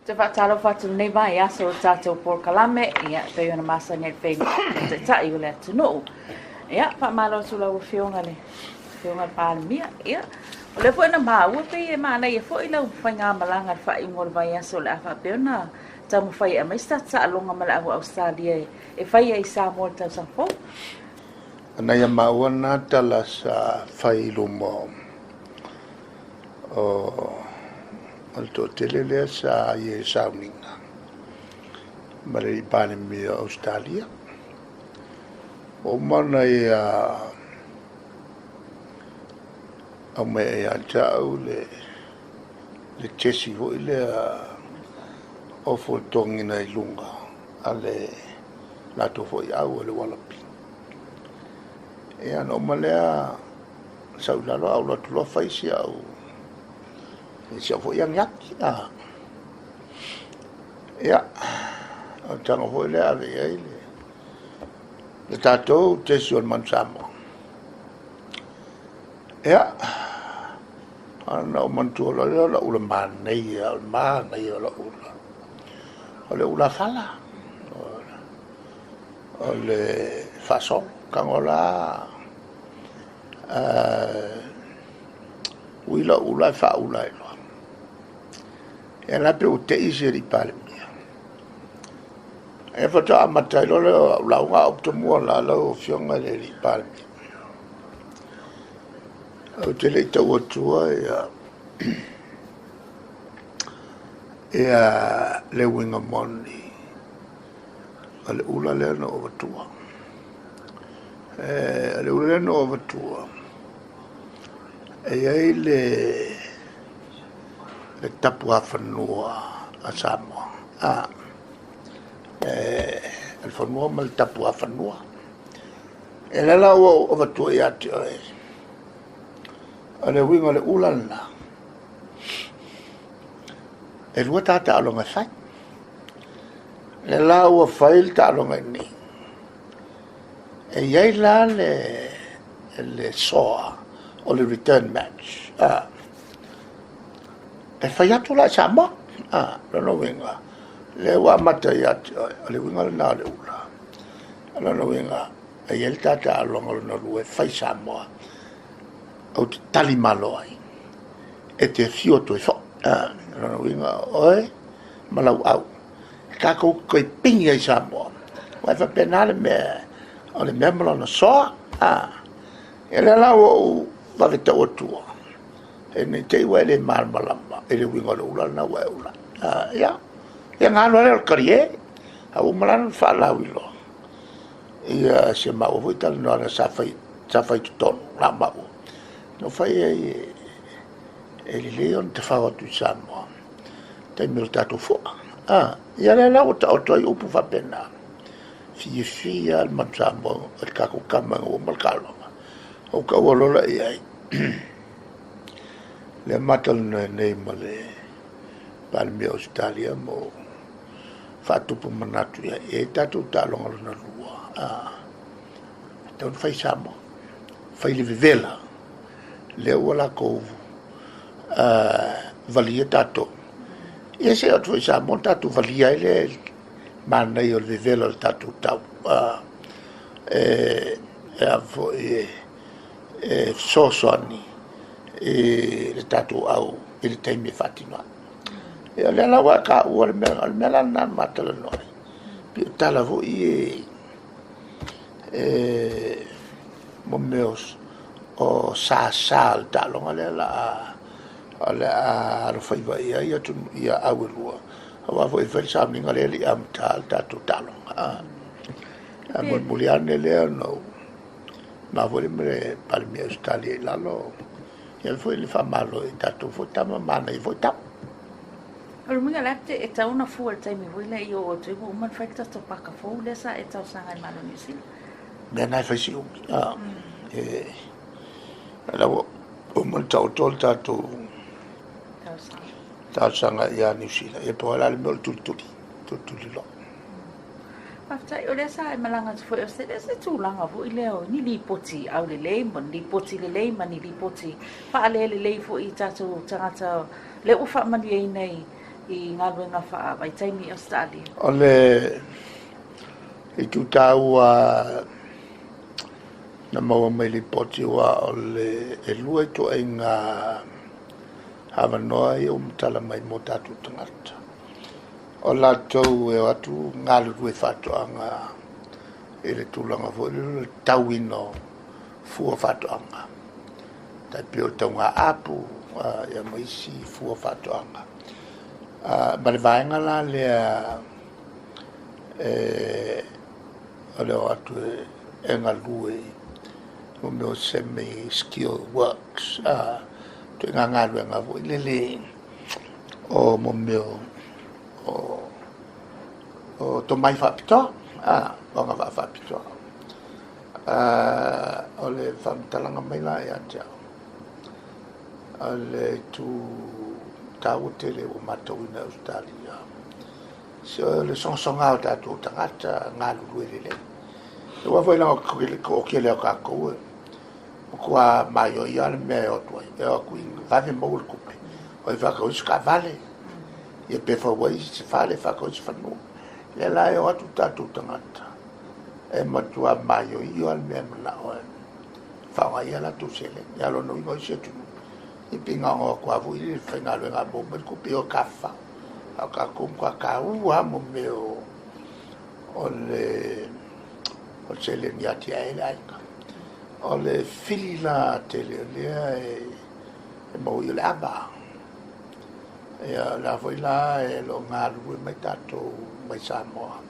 Te faatalofa atu lenei vaiaso o le tatou polokalame, ia, e pei ona masani ai le feiloai o Taitai o le atunuu. Ia, faamalo atu lau Afioga le Afioga le Palemia. Ia, o lea foi na maua pei e manaia foi lau faigamalaga i le faaiuga o le vaiaso o le a faapea ona taumafai e aumai se tatou taaloga ma le au Ausetalia e fai ai i Samoa i le tausaga fou. Nai a maua na tala sa fai i luma o o le toatele lea sa i ai sauniga ma le Palemia o Ausetalia. Ua uma ona ia aumai ia te au le kesi foi lea o totogiina i luga a le latou foi au o le Wallaby. Ia ona uma lea sau i lalo ae ou alu atu loa fai si au si au foi agiagi. Ia, o le tago foi lea ave i ai le tatou kesi o le Manu Samoa. Ia, ona ou manatua loa lea o lau ula manaia, o le manaia o lau ula. O le ula fala, o le faasolo, tago la ui lau ula ae faaula ai loa. Ia la pei ua te i si alii Palemia. Ia faatoa amata ai loa lea o au lauga a ou tomua la lau Afioga i le alii Palemia. Ou te le i tau atua ia le uiga moni o le ula lea na ou avatua. O le ula lea na ou avatua, e i ai le tapuafanua a Samoa, o le fanua ma le tapuafanua. O lea la ua ou avatua ia te oe, o le uiga o le ula lena, e lua ta taaloga e fai. O lea la ua fai le taaloga i inei, e i ai la le soa o le return match, e fai atu la i Samoa. O lona uiga, o lea ua amata ia te oe, o le uiga lena o le ula. O lona uiga, e i ai le ta taaloga lona lua e fai i Samoa, ou te tali malo ai, e te afio atu ai foi. O lona uiga, o oe ma lau au, e tatou toe pigi ai i Samoa. Aua e faapena le mea, o le mea ma lona soa. Ia lea la ua ou vave tau atua, ne i te i ua e le malamalama i le uiga o le ula lena ua e ula. Ia, ia ona alu lava lea o le talie, a ua uma la ona faalauiloa ia si a maua foi talanoaga sa fai i totonu na o maua. Na ou fai ai, e lelei ona tafao atu i Samoa i taimi o le tatou fua. Ia lea la ua taoto ai upu faapena. Fiafia lava le Manu Samoa i le tatou tama ina ua uma le taaloga. Ou taua loa lea i ai, lea ma talanoa nei ma le Palemia o Ausetalia ma ou faatupu manatu i ai, e i ai tatou taaloga lona lua, e tatau ona fai i Samoa, fai le vevela, lea ua latou valia tatou. Ia se i oo atu foi i Samoa ona tatou valia ai lea i le manaia o le vevela o le tatou tau, e fesoasoani i le tatou au i le taimi e faatino ai. Ia o lea la ua e taua le mea, o le mea la lena na ma talanoa ai, pei o tala foi ia mo mea o sasa o le taaloga lea o le a alofaiva i ai au e lua, aua foi e fai le sauniga lea e le i amata le tatou taaloga. Ae mulimuli ane lea ona ou ma foi ma le Palemia o Ausetalia i lalo, ia foi le faamalo i tatou foi tama, manaia foi tama. O le uiga la e tatau ona fua i le taimi foi lea i oo atu ai ua uma ona fai le tatou paka fou lea sa e talosaga ai i le Malo o Niu Sila. Mea na e fai si umi. O la ua uma ona taoto le tatou talosaga ia Niu Sila. Ia po o le a le mea o le tulituli, tulituli loa. Faafetai, o lea sa e malaga atu foi i Ausetalia, se tulaga foi lea o ni lipoti aulelei ma ni lipoti lelei ma ni lipoti faalelelei foi i tatou tagata lea ua faamanuiaina i i galuega faavaitaimi i Ausetalia? O le itu taua na maua mai lipoti aua o le e lua ituaiga avanoa ia ua matala mai mo tatou tagata. O latou e o atu galulue faatoaga i le tulaga foi lele o le tauina o fua faatoaga, tai pei o le tauga apu ia ma isi fua faatoaga. Ma le vaega la lea o le o atu e galue mo mea o semi skill works, ituaiga galuega foi lele o mo mea o tomai faapitoa, o agavaa faapitoa. O le faamatalaga mai la ia te au, o le itu taua tele ua matauina e Ausetalia, o le sogasoga o tatou tagata galulue lelei. Aua foi leaga o tele o tatou e matua maioio lava le mea e o atu ai, e o atu i vave maua le tupe, o e faatau ai se taavale, ia pe fau ai se fale, faatau ai se fanua. Lea la e o atu tatou tagata, e matua maioio lava le mea e manao e faaaoga ai a latou seleni. Ia lona uiga o isi atunuu, e pei na ona o atu lava foi le faigaluega a maua mai le tupe, o e tafafao. A o tatou matua taua lava mo mea o le seleni e atiae ai le aiga. O le fili la tele o lea e maua i o le ava. Ia o lea foi la e lo o galulue mai tatou mai Samoa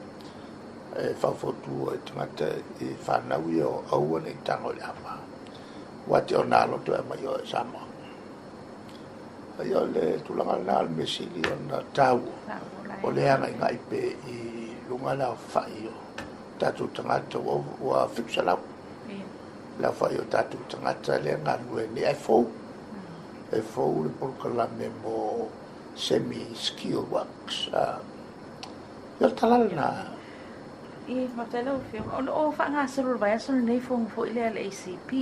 e faufautua i tagata i fanau ia o aua ne i tago i le ava, aua te ona loto e aumai o i Samoa. Ia o le tulaga lena o le mea sili ona taua, o le agaigai pea i luga le aofai o tatou tagata ua 700 le aofai o tatou tagata lea e galulue nei, ae fou. E fou le polokalame mo semi skill works. Ia o le tala lena. I, faafetai lau Afioga. O lo o faagasolo i le vaiaso lenei fono foi lea a le ACP.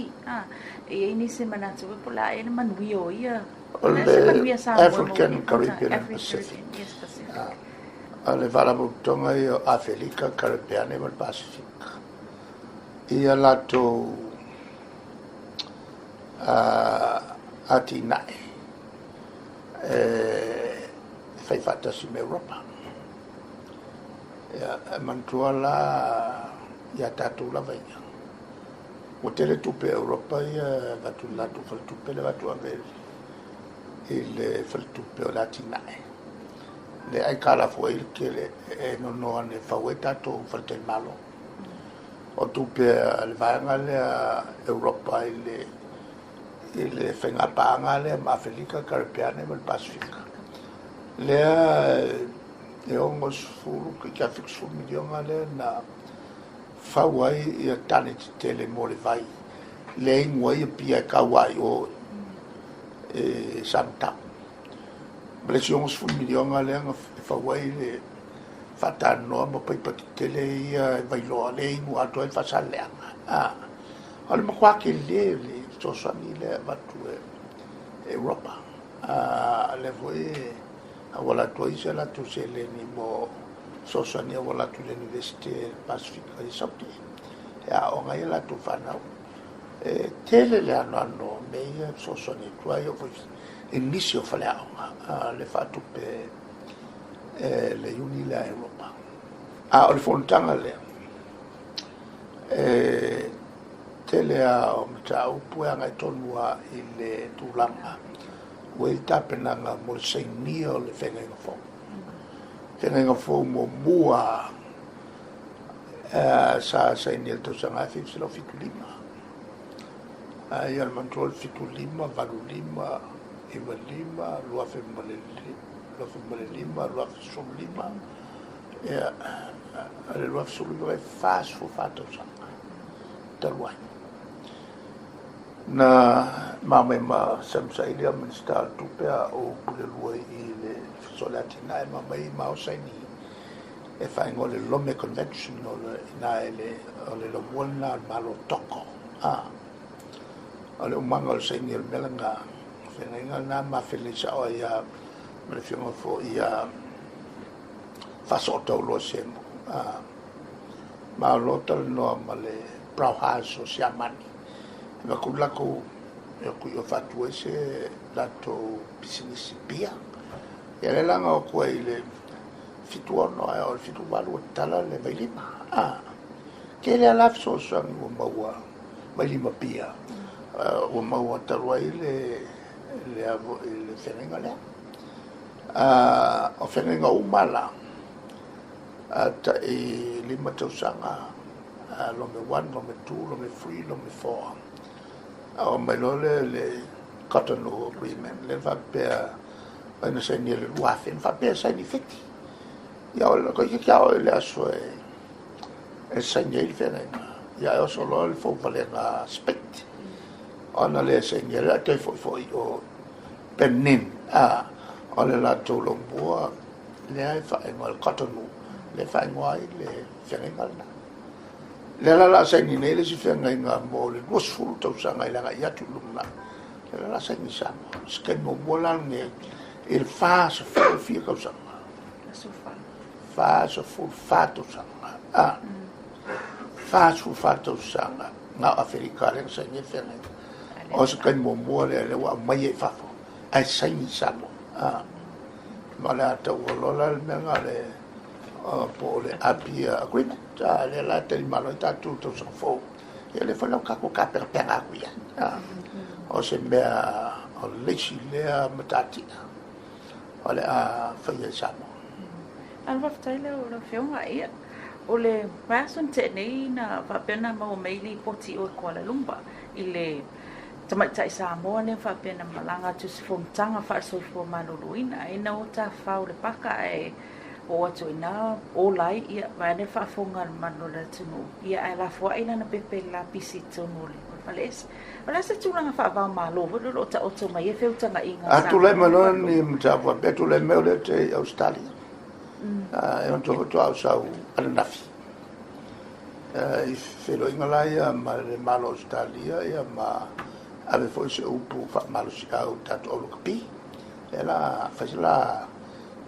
E i ai nisi e manatu po o le a ea le manuia o ia. O le African, Caribbean and Pacific. Yes, Pacific. O le Faalapotopotoga ia o Afelika, Karepeane ma le Pasifika ia latou atinae e fai faatasi ma Europa. Ia, e manatua la ia tatou lava ia, ua tele tupe a Europa ia e avatu i le latou faletupe lea avatu ave i le faletupe o le atinae. Le aitalafu ai le tele e nono ane e fau ai tatou faletalimalo. O tupe a le vaega lea Europa i le faigapaaga lea ma Afelika, Karepeane ma le Pasifika. Lea e 60 i 70 miliona lea na fau ai ia tane tetele mo le vai, lea inu ai Apia e tau ai o e Samatau. Ma le isi 60 miliona lea na fau ai le faatanoa ma paipa tetele ia e vailoa, lea inu atoa ai Faasaleleaga. O le matua tele le fesoasoani lea e avatu e Europa. Lea foi e auala atu ai se latou seleni mo fesoasoani auala atu i le Iunivesite Pasifika i Saute, e aooga ai a latou fanau. E tele le anoano o mea ia e fesoasoani atu ai, oo foi i nisi o faleaoga le faatupe e le iuni lea a Europa. A o le fonotaga lea, e tele lava o mataupu e agai tonu lava i le tulaga ua i ai le tapenaga mo le sainia o le feagaiga fou. Feagaiga fou muamua sa sainia i le tausaga 1975. Ia o le manatua o le 75, 85, 95, 2005, 2015, ia, o le 2019 e 44 tausaga talu ai. Na ma mai ma Sam Saili a Minista o le Tupe a o Pule Lua i le Ofisa o le Atinae, ma mai ma o saini e faaigoa le Lome Convention o le ina e le o le laumua lena o le Malo Toko. O le umaga o le saini o le mea lena, feagaiga lena ma felelei sao ai a ma le Afioga foi ia Faasootauloa Semo, ma o lo o talanoa ma le Brauhaus o Siamani, e avatu le latou e o atu i o e faatu ai se latou pisinisi pia. Ia lea la na o atu ai i le 76 ae o le 78 ua tatala le Vailima. Tele lava la fesoasoani ua maua Vailima pia ua maua talu ai le le feagaiga lea. O feagaiga uma la, tai 5 tausaga, Lome 1, Lome 2, Lome 3, Lome 4. A oo mai loa lea i le Cotonou Agreement, lea na faapea ai na sainia i le 2000, na faapea e saini i Fiti. Ia o toeitiiti lava oo i le aso e saini ai le feagaiga, ia ae oso loa le fouvalega spate. Ona le sainia lea, ae toe foi foi i o Benin, o le latou laumua lea e faaigoa le Cotonou, lea e faaigoa ai le feagaiga lena. Lea la o le a saini nei le isi feagaiga mo le 20 tausaga i le agai atu i le lumanai. Lea la o le a saini i Samoa. O se taimi muamua la lenei i le 40 fia tausaga. 44 tausaga. 44 tausaga na o Aferika lea na saini ai le feagaiga. O se taimi muamua lea lea ua aumai ai i fafo ae saini i Samoa. Ma o le a taua loa la le mea lena o le po o le Apia Agreement, lea la e talimalo ai tatou i le tausaga fou. Ia lea foi la ua tatou tapenapena atu i ai. O se mea o le isi lea matatia o le a faia i Samoa. Malo faafetai lau Afioga. Ia, o le vaiaso na tea nei na faapea ona maua mai lipoti i o i Kuala Lumpur i le tamaitai Samoa lea faapea na malaga atu i se fonotaga faale-soifua maloloina. Ai na o tafafao i le paka ae oo atu i ina ola ai, ia, vaeane le faafofoga a le mamalu o le atunuu, ia, ae lafoai lana pepe i le lapisi i totonu o le faleese. O le a se tulaga faava-o-Malo foi lea o lo o taoto mai ai feutagaiga a Samoa? A tulai mai loa ni mataupu faapea, tulai mai o lea e i Ausetalia. E manatua faatoa ou sau ananafi i feiloaiga la ia ma le Malo o Ausetalia ia ma ave foi se upu faamalosiau i le tatou au lakapi. Lea la fai se la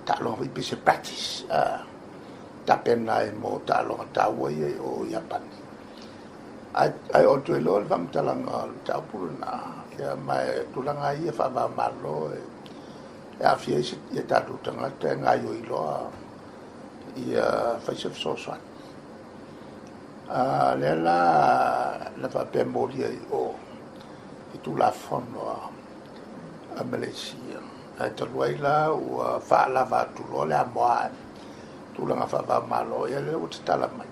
taaloga foi pe se practice tapena ai mo taaloga taua ia i o Iapani. Ae oo atu ai loa le faamatalaga o le mataupu lena, ia ma e tulaga ia faava-o-Malo e aafia ai ia tatou tagata e gaoioi loa ia fai se fesoasoani. Lea la na faapea molia i o i Tulafono a Malesia, ae talu ai la ua faalava atu loa le amoa i tulaga faava-o-Malo, ia lea ua tatala mai.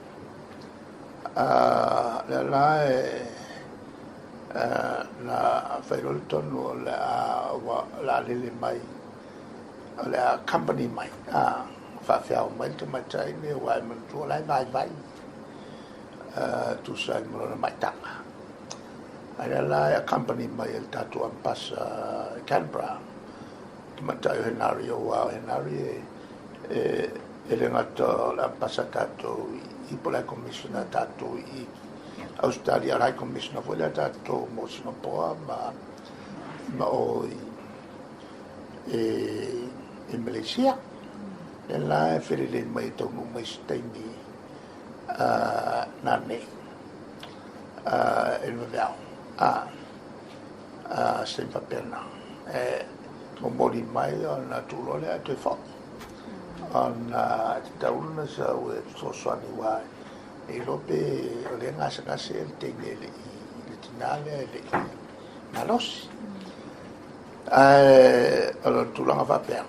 Lea la e na fai loa le tonu o le a ua o le a lele mai, o le a accompany mai, faafeao mai le tamaitai lenei aua e manatua o la e vaivai e tusa ai ma lona maitaga. A lea la e accompany mai e le tatou Ambassa i Canberra, tamaitai o Henare, aua o Henare e le gata o le Ambassa a tatou i po o le High Commissioner a tatou i Ausetalia, o le High Commissioner foi lea a tatou mo Singapore ma o i Malaysia. Lea la e felelei mai e taunuu mai i se taimi nanei i le vaveao. Se taimi faapena. E momoli mai ona tuu loa lea ae toe foi. Ona e tatau ona sau e fesoasoani aua e iloa pe o lea e gasegase le teine e le i, le tina lea e le i malosi. Ae o le tulaga faapea,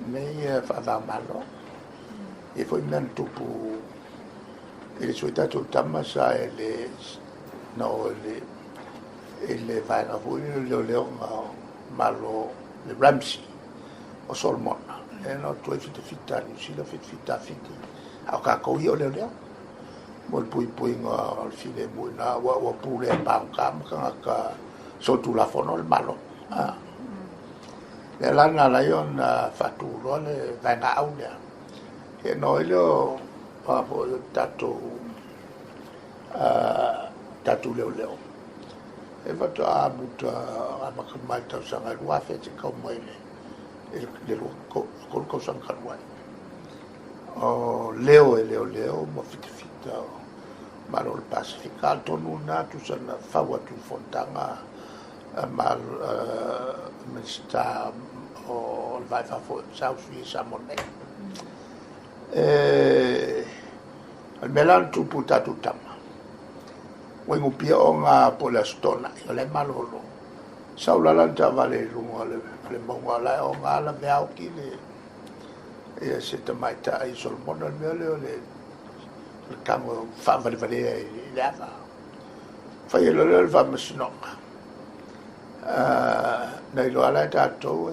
mea ia faava-o-Malo. E i ai foi mea na tupu i le isi foi tatou tama sa i le, na o i le, i le vaega foi lea o leoleoga o Malo, le RAMSI o Solomona, lea na o atu ai fitafita a Niu Sila, fitafita a Fiti, a o tatou ia o leoleo mo le puipuiga o le filemu i ina, ua pulea pagota ma tagata solitulafono le Malo. Lea la na ala ai ona faatu loa le vaegaau lea, ia ona o ai lea o a foi o tatou tatou leoleo e faatoa amuta amata mai le tausaga e 2010 mai le i le 23 tausaga talu ai. O leo e leoleo ma fitafita o Malo o le Pasefika, a o le tonu lena tusa na fau atu i fonotaga a Minisita o le Va i Fafo sa usuia i Samoa nei. O le mea la na tupu i tatou tama, ua inupia oga po o le Aso Toonai, o la e malolo. Sau la lana taavale i luga o le mauga o la e oga laveaoti le ia se tamaitai i Solomona, le mea lea o le tago faavalevalea i le ava. Fai ai loa lea o le faamasinoga. Na iloa la e tatou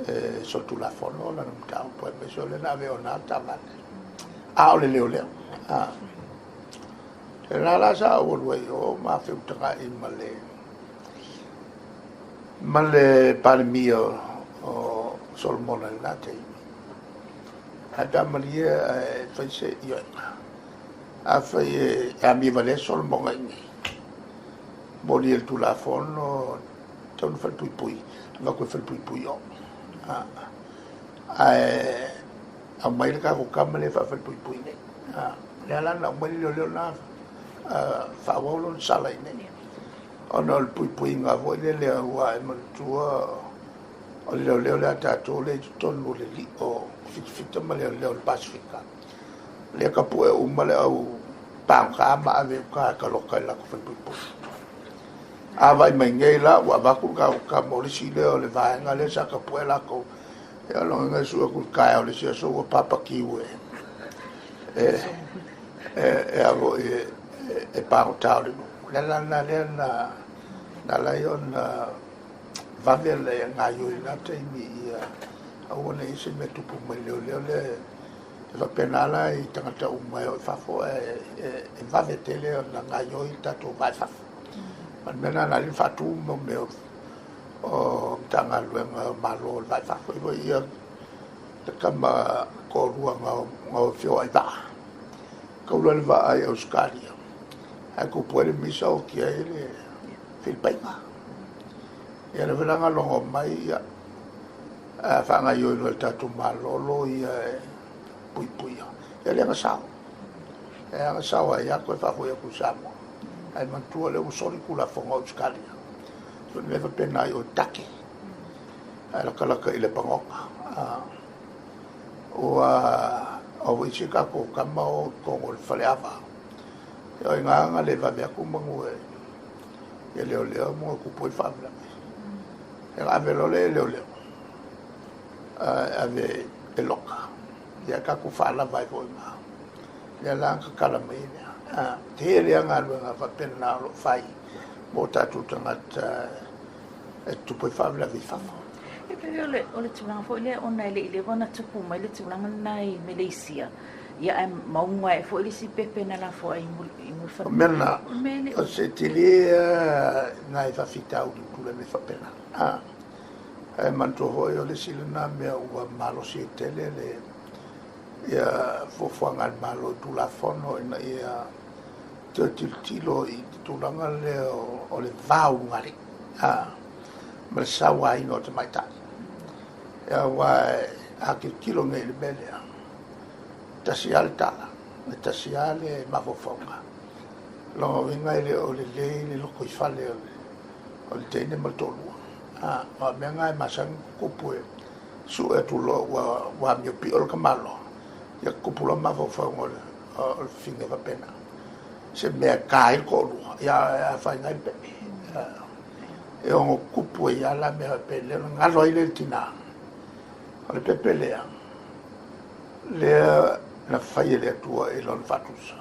e solitulafono lana mataupu, aemaise o lea na ave ona taavale, a o le leoleo. E la la sa ou alu ai o ma feutagai ma le Palemia o Solomona i lena taimi. Ae pe a malie ae fai se ioega. Afai e amia valea Solomona i inei, moli e le Tulafono, tatau ona falepuipui, avatu e falepuipui o. Ae aumai le tatou tama lea e faafalepuipui nei. Lea la na aumai le leoleo na faaauau lona sala i inei. Ona o le puipuiga foi lele aua e manatua o le leoleo lea a tatou lea i totonu o le lio fitafita ma leoleo o le Pasefika. Lea tapue uma le au pagota ma ave i uta e taloka i latou falepuipui. A vaai mai nei la ua avatu le tatou tama o le isi lea o le vaega lea sa tapue latou. Ia o lona uiga e sue atu i le taeao o le isi aso ua papakiu e a foi e pagota o le nuu. O le ala lena lea na ala ai ona vave le gaoioi i lena taimi ia aua ne i i ai se mea tupu mai le leoleo lea e faapena la i tagata uma e o i fafo e vave tele ona gaoioi le tatou va i fafo. O le mea lena na ala ai ona faatu mo mea o Matagaluega o Malo o le Va i Fafo. E foi ia le tama toalua na o e feoai vaa. Taula le vaa i Ausetalia, ae tupu ai le misa oti ai le Filipaina. Ia lea foi la na logo mai ia faagaoioi loa e le tatou Malo loia e puipuia. Ia lea na sao. Lea na sao ai lava toe faafoi atu i Samoa. Ae manatua o lea ua soli Tulafono a Ausetalia. So le mea faapena i o i Take, ae latalata i Lepanona. Ua o foi isi tatou tama o i totonu o le faleava. Ia o i ina na le vave atu manu e leoleo ma tupu ai le faalavelave. Ia na ave loa lea e leoleo, ave e loka. Ia tatou faalava ai foi i ina. Lea la na tatala mai ai lea. Tele lava galuega faapena o lo o fai mo tatou tagata e tutupu ai faalavelave i fafo. E pei o le tulaga foi lea ona e le i leva ona tupu mai le tulaga lena i Meleisia, ia ae mauga ae foi le isi pepe na lafo ai i Mulifanua. O mea na, o se tele lava nai faafitauli ua tulai mai faapena. Ae manatua foi o le isi lena mea ua malosi ai tele le ia fuafuaga a le Malo i Tulafono ina ia toe tilotilo i le tulaga lea o le va ulugalii ma le sauaina o tamaitai. Aua a tilotilo nei i le mea lea, tasi lava le tala, e tasi lava le mafaufauga. O lona uiga e le o lelei le lotoifale o le teine ma le toalua. O mea na e masani ona tutupu e sue atu loa ua amio pio le tamaloa, ia tutupu loa mafaufauga o le fafine faapena. Se mea e ta ai le toalua, ia afaina ai le pepe. E ono tutupu ai lava la mea faapena, ona galo ai lea i le tina. O le pepe lea, lea na fai e le Atua i lona faatusa,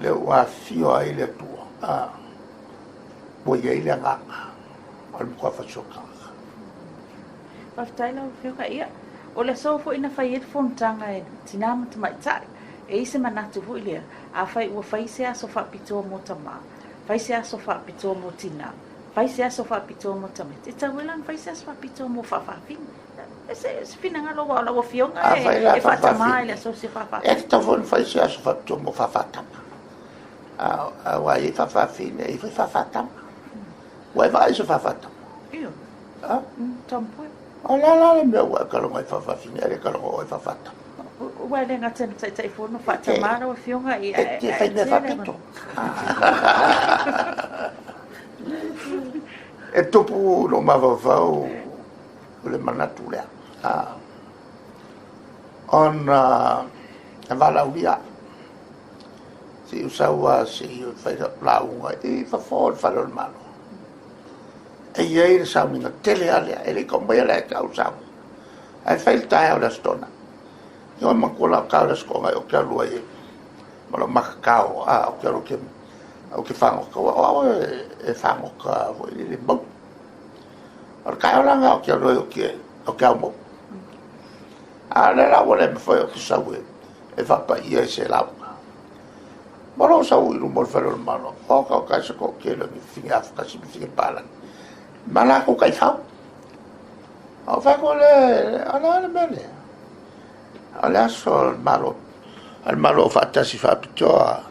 lea ua afio ai le Atua, ua i ai le agaga o le matua fasioti tagata. Faafetai lau Afioga. Ia, o le aso foi na fai ai le fonotaga e tina ma tamaitai, e i ai se manatu foi lea, afai ua fai se aso faapitoa mo tama, fai se aso faapitoa mo tina, fai se aso faapitoa mo tamaiti, e tatau foi la ona fai se aso faapitoa mo faafafine. Se finagalo aua o lau Afioga e faatama i le aso se faafafine. E tatau foi ona fai se aso faapitoa mo faafatama. Aua e i ai faafafine, e i ai foi faafatama. Ua e vaai i se faafatama? Ioe. Tompoe. O le a la le mea ua e kaloga ai faafafine ae le kaloga oe faafatama? Ua le gata ina Taitaifono faatama lau Afioga i E te fai mea faapito. E tupu lou mafaufau le manatu lea, ona e valaaulia au, se i ou sau lava se i fai lau lauga i fafo o le fale o le Malo. E i ai le sauniga tele lava lea, e le i tau maia la ia te au le sauniga, ae fai le taeao o le Aso Toonai. Ia manatua la o le taeao o le Aso Toonai ou te alu ai ma lou matatao, ou te alu ou te fagota, aua o au e fagota foi lele maunu. O le taeao la lena ou te alu ai ou te ao mou. A o lea la ua le mafai ou te sau e faapaia i se lauga. Ma lou sau i luma o le fale o le Malo, oka oka e se toatele o ni fafine Afa ma fafine Palagi, ma latou taifau. Ou fai atu lea, o le a le mea lea? O le aso o le Malo, a le Malo Aufaatasi Faapitoa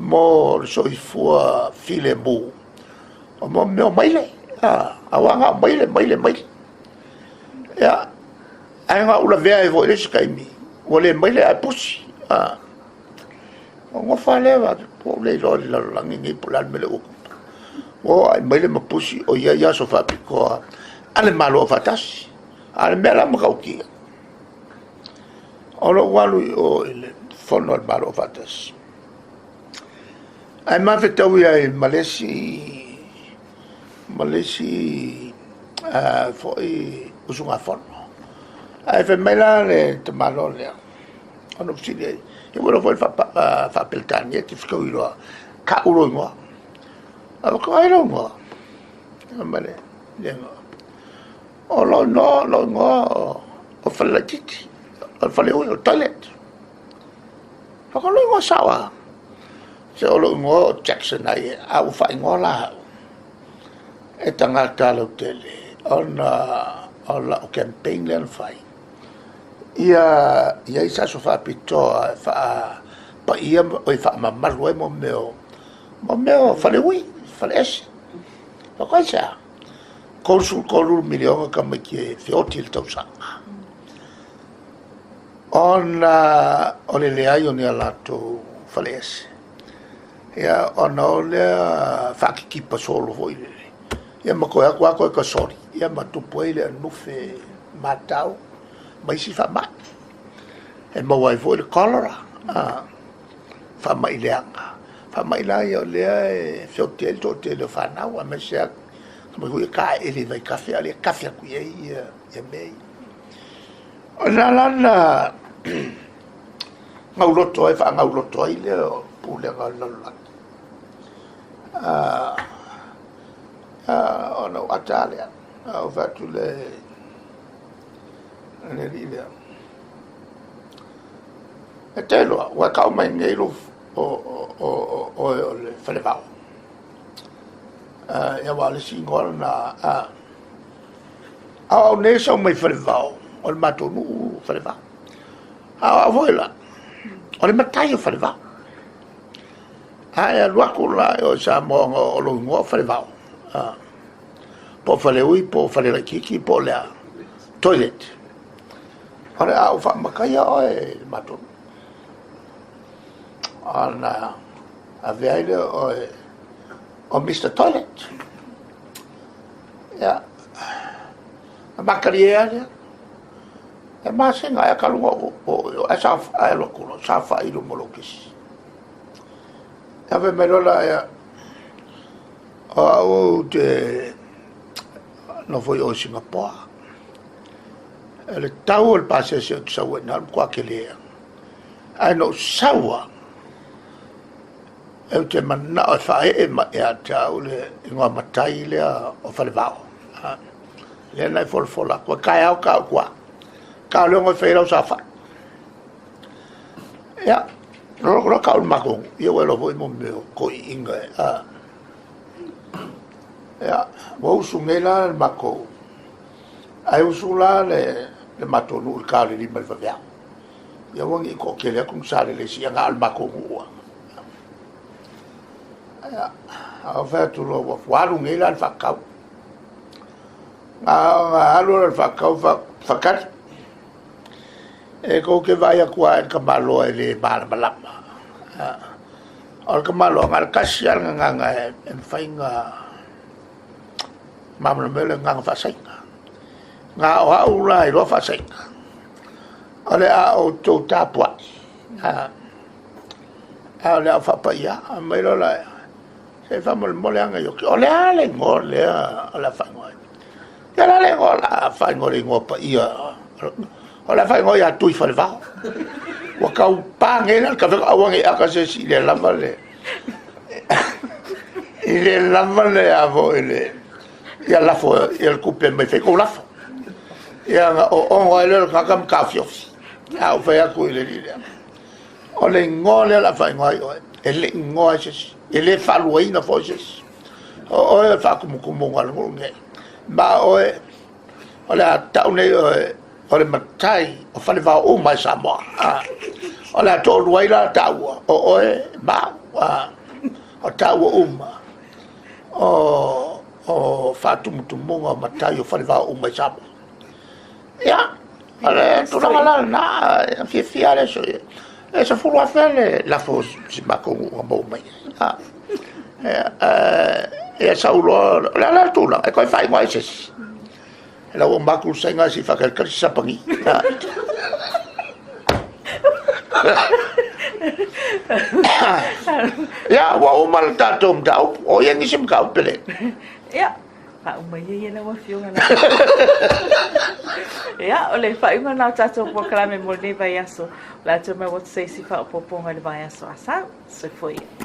mo le soifua filemu, o mo mea o maile, aua na o maile, maile, maile. Ia, ae na ou lavea ai foi i le isi taimi, ua le maile ae pusi. Ona nofo lava lea, ua ou le iloa i le lalolagi nei po o le a le mea lea ua tupu. Ua oo lava i maile ma pusi o i ai aso faapitoa a le Malo Aufaatasi. A o le mea la matautia, o lou alu i o i le fono a le Malo Aufaatasi, ae ma fetaui ai ma le isi foi usugafono. Ae fai mai la le tamaloa lea, ona ou fesili ai, ia ua iloa foi le faa-Peretania e te fetaui loa, tau lou igoa. Ae ou fai atu, o ai lou igoa? Fai mai le igoa, o lou igoa o Falelaititi, o le Faleui, o le toilet. Fai atu, o lou igoa sao lava. Se o lou igoa o Jackson Aie, a ua faaigoa la au e tagata lautele ona o lau campaign lea na fai, ia i ai se aso faapitoa e faapaia e faamamalu ai mo mea o faleui, faleese. Fai atu, aisea? 33 miliona tamaiti e feoti i le tausaga ona o le leai o ni a latou faleese. Ia ona o lea faakitipa solo foi lele, ia ma toe atu lava toe tasoli, ia ma tupu ai le anufe matau ma isi faamai. E maua ai foi le cholera, faamai leaga. Faamai la ia o lea e feoti ai le toatele o fanau, aemaise lava tamaiti foi ia e taeele i vaitafe a o lea e tafe atu i ai ia mea ia. O lena la na gauloto ai, faagauloto ai lea o Pulega o le Lalolagi, ona ou ata lava lea, ou fai atu lea i le alii lea, e te iloa ua e tau mai nei oe o le Falevao, aua o le isi igoa lena. A o au nei e sau mai Falevao, o le matou nuu o Falevao. A o au foi la, o le matai o Falevao. A e alu atu la i o i Samoa ona o lou igoa o Falevao, po o Faleui po o Falelaitiiti po o le a, toilet. O le a ou faamataia oe i le matou nuu. Ona avea ai lea o oe o Mister Toilet. Ia, na matalie lava lea. E masega ae talu ona ou oo i o, ae alu atu loa saofai i luma o lou kesi. Ia fai mai loa la, o au ou te nofo i o i Sigapoa. O le tau o le pasese ou te sau ai i ina, o le matua tele lava. Ae na ou sau lava, Ou te manao e faaee mai ia te au le igoa matai lea o Falevao. Lea na e folafola atu ai, taeao ta au tua, ta o le ono e fai ai lau saofai. Ia, loa tau i le matou nuu, ia ua iloa foi mo mea o toeaiina e, Ia, ua usu nei la le matou, ae usu la le matou nuu i le ta o le 5 i le vaveao. Ia aua ne i toatele atu ni Salelesi, ia na o le matou nuu lava. Ia, ou fai atu loa, ua alu nei la le faatau. Na alu le faatau faatali. E kou te vaai atu lava i le tamaloa e le malamalama. O le tamaloa, na o le tasi lava le gagana e mafai ona malamalama ai o le gagana faa-Saina. Na o au la e iloa faa-Saina, o le a outou tapuai, a o le a ou faapai lava. Ona fai mai loa lea, se faamolemole lava Ioki, o le a le igoa lea o le a faaigoa ai? Ia o le a le igoa o le a faaigoa i le igoa paia o le a faaigoa ia Tuifalevao. Ua tau pa nei la le tavega, aua ne i ata se isi i le lava le i le lava le a foi le ia lafo ia le tupe mai fai tou lafo. Ia ona oono ai lea o le tagata ma taofiofi. A ou fai atu i le alii lea, o le igoa lea o le a faaigoa ai oe, e le i igoa ai se isi, e le faaluaina foi se isi. O oe o le faatumutumuga o le nuu lenei, ma o oe o le a tau nei oe o le matai o Falevao uma i Samoa. O le a toalua ai la taua, o oe ma au, o taua uma o faatumutumuga o matai o Falevao uma i Samoa. Ia, o le tulaga la lena, e fiafia lava le sui. E $10,000 le lafo o si matou nuu na maua mai ai. Ia sau loa, o le a la le tulaga, e toe faaigoa ai se isi? E lau uma atu le Saina se i faatalitali se Sapani. Ia, ua uma le tatou mataupu. O i ai nisi mataupu pe leai? Ia, faauma ia ia lau Afioga. Ia, o le faaiuga lena o tatou polokalame mo lenei vaiaso. O le a toe maua atu se isi faaopoopoga i le vaiaso a sau. Soifua ia.